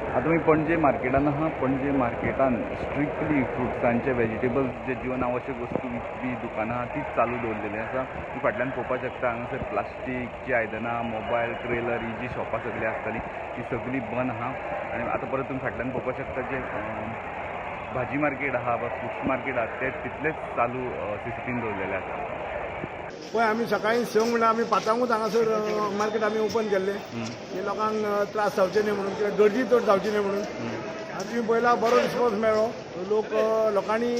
आतां मी पणजे मार्केटान आहा. पणजे मार्केटान स्ट्रिक्टली फ्रुट्सांचे, वेजिटेबल्स जे जीवन आवश्यक वस्तू विकपी दुकानां आहा तीच चालू दवरलेली आसा. ती फाटल्यान पळोवपाक शकता. हांगासर प्लास्टीकची आयदनां, मोबायल, ट्रेलर ही जी शॉपां सगळीं आसतालीं ती सगळीं बंद आहा. आनी आतां परत तुमी फाटल्यान पळोवपाक शकता जे भाजी मार्केट आहा वा फ्रुट्स मार्केट आहा ते तितलेच चालू सीसीटीन दवरलेले आसा. पळय, आमी सकाळी 6 म्हणल्यार आमी 5ांकूच हांगासर मार्केट आमी ओपन केल्लें की लोकांक त्रास जावचे न्हय म्हणून, कित्याक गर्दी चड जावची न्हय म्हणून. आनी तुमी पळयला, बरो रिस्पॉन्स मेळ्ळो. लोक लोकांनी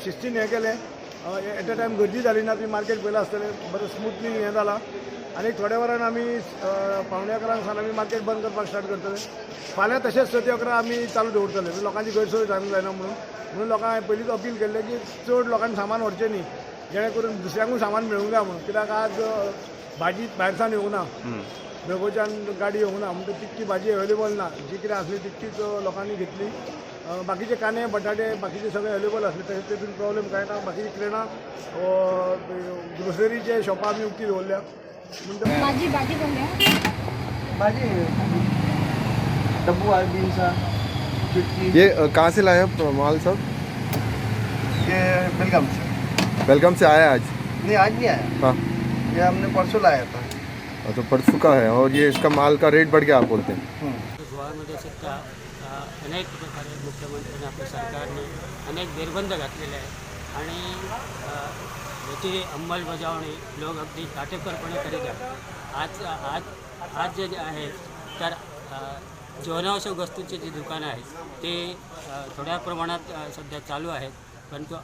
शिस्तीन हें केलें. एट अ टायम गर्दी जाली ना. तुमी मार्केट पळयलां आसतलें, बरें स्मुथली हें जालां. आनी थोड्या वरान आमी 10:45 सावन आमी मार्केट बंद करपाक स्टार्ट करतले. फाल्यां तशेंच 6 ते 11 आमी चालू दवरतले, लोकांची गैरसोय जावंक जायना म्हणून. म्हणून लोकांक हांवें पयलींच अपील केल्लें की चड लोकांनी सामान व्हरचें न्ही, जेणे करून दुसऱ्यांकूय सामान मेळूंक जाय म्हणून. कित्याक आज भाजी भायर सावन येवंक ना, बेळगांवच्यान गाडी येवंक ना, म्हणटकीर तितकी भाजी अवेलेबल ना. जी कितें आसली तितकीच लोकांनी घेतली. बाकीचे कांदे, बटाटे, बाकीचे सगळे अवेलेबल आसले, तशें तेतून प्रॉब्लेम कांय ना. बाकीचे किराणा, ग्रोसरीचे शॉपां आमी उक्ती दवरल्या म्हणटकीर भाजी, भाजी कोण? भाजी डब्बू आहे, बीन्स चुटकी. ये कहाँ से लाए आप माल सब? ये बेलगाम से. बेलगाम से आया आज? नहीं, आज नहीं आया. हाँ. ये हमने परसों लाया था. हाँ, तो परसों का है और ये इसका माल का रेट बढ़ गया आप बोलते हैं. गोव्यामध्ये सुद्धा अनेक प्रकारे मुख्यमंत्र्यांनी, आपल्या सरकारने अनेक निर्बंध घातलेले आहेत आणि याची अंमलबजावणी लोक अगदी काटेकोरपणे करीत आहेत. आज आज आज जे आहे तर जीवनावश्यक वस्तूंची जी दुकानं आहेत ते थोड्या प्रमाणात सध्या चालू आहेत, परंतु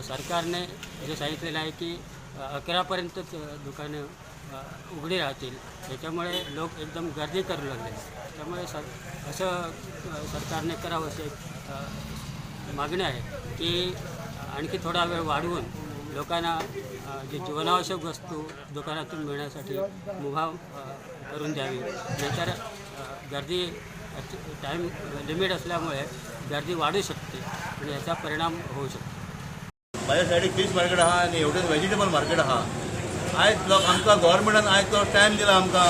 सरकारने जे सांगितलेलं आहे की 11पर्यंतच दुकानं उघडी राहतील, त्याच्यामुळे लोक एकदम गर्दी करू लागले. त्यामुळे असं सरकारने करावं अशी एक मागणी आहे की आणखी थोडा वेळ वाढवून लोकांना जे जीवनावश्यक वस्तू दुकानातून मिळण्यासाठी मुभा करून द्यावी. नाहीतर गर्दी टाईम लिमिट असल्यामुळे गर्दी वाढू शकते आणि याचा परिणाम होऊ शकतो. म्हाज्या सायडीक फीश मार्केट आहा आनी हेवटेन वेजिटेबल मार्केट आहा. आयज लोक आमकां गोवोरमेंटान आयज तो टायम दिला आमकां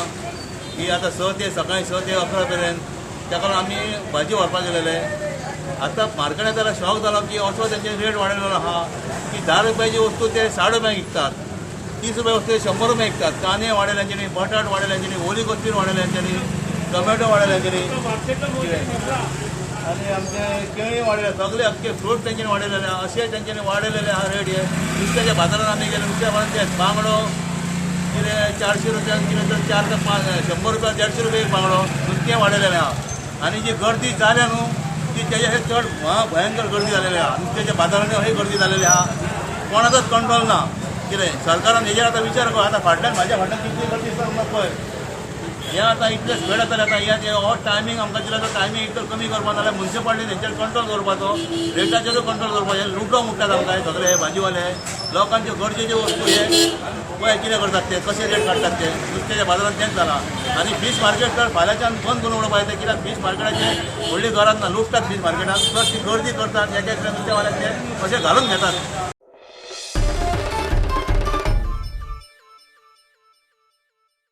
की आतां 6 ते सकाळी 6 ते 11 मेरेन. ताका लागून आमी भाजी व्हरपाक गेलेले. आतां मार्केटात जाल्यार शॉक जालो की असो तेंचे रेट वाडयलेलो आहा की 10 रुपयाची वस्तू ते 60 रुपयांक विकतात, 30 रुपया वस्तू ते 100 रुपया विकतात. कांदे वाडयले तेंच्यांनी, बटाट वाडयले तेंच्यांनी, ओली कोथमीर वाडयले तेंच्यांनी, टोमॅटो वाडयले तेंच्यांनी आनी आमचे केळी वाडयले. सगळे अख्खे फ्रूट तेंच्यांनी वाडयलेले आहा. अशे तेंच्यांनी वाडयलेले आहा रेट. हे नुस्त्याच्या बाजारात आमी गेले, नुस्त्या बाजारात ते बांगडो कितें 400 रुपयांक कितें तर 4 ते 5, 100 रुपया, 150 रुपया एक बांगडो. नुस्तें वाडयलेलें आहा आनी जी गर्दी जाल्या न्हू ती तेच्या चड भयंकर गर्दी जालेली आहा. नुस्त्याच्या बाजारांनी अशी गर्दी जालेली आहा, कोणाचोच कंट्रोल ना. कितें सरकारान हेजेर आतां विचार कर. आतां फाटल्यान, म्हाज्या फाटल्यान कितली गर्दी दिसता तुमकां पळय. हें आतां इतलें स्प्रेड जातलें. आतां हें हो टायमींग आमकां दिला तो टायमींग एक तर कमी करपा, नाल्यार मुन्सिपालिटीन हेंचेर कंट्रोल करपाचो, रेटाचेरूय कंट्रोल करपाचें. लुटो मुट्टात आमकां हे सगळे हे भाजीवाले. लोकांच्यो गरजेच्यो वस्तू हे पळय कितें करतात ते, कशे रेट काडटात ते. नुस्त्याच्या बाजारात तेंच जालां. आनी फीश मार्केट तर फाल्यांच्यान बंद करून उडोवपाक जाय, कित्याक फीश मार्केटाचे व्हडली गरज ना. लुटतात फीश मार्केटान, प्लस ती गर्दी करतात. एक एकल्या नुस्तेवाल्याक ते अशे घालून घेतात.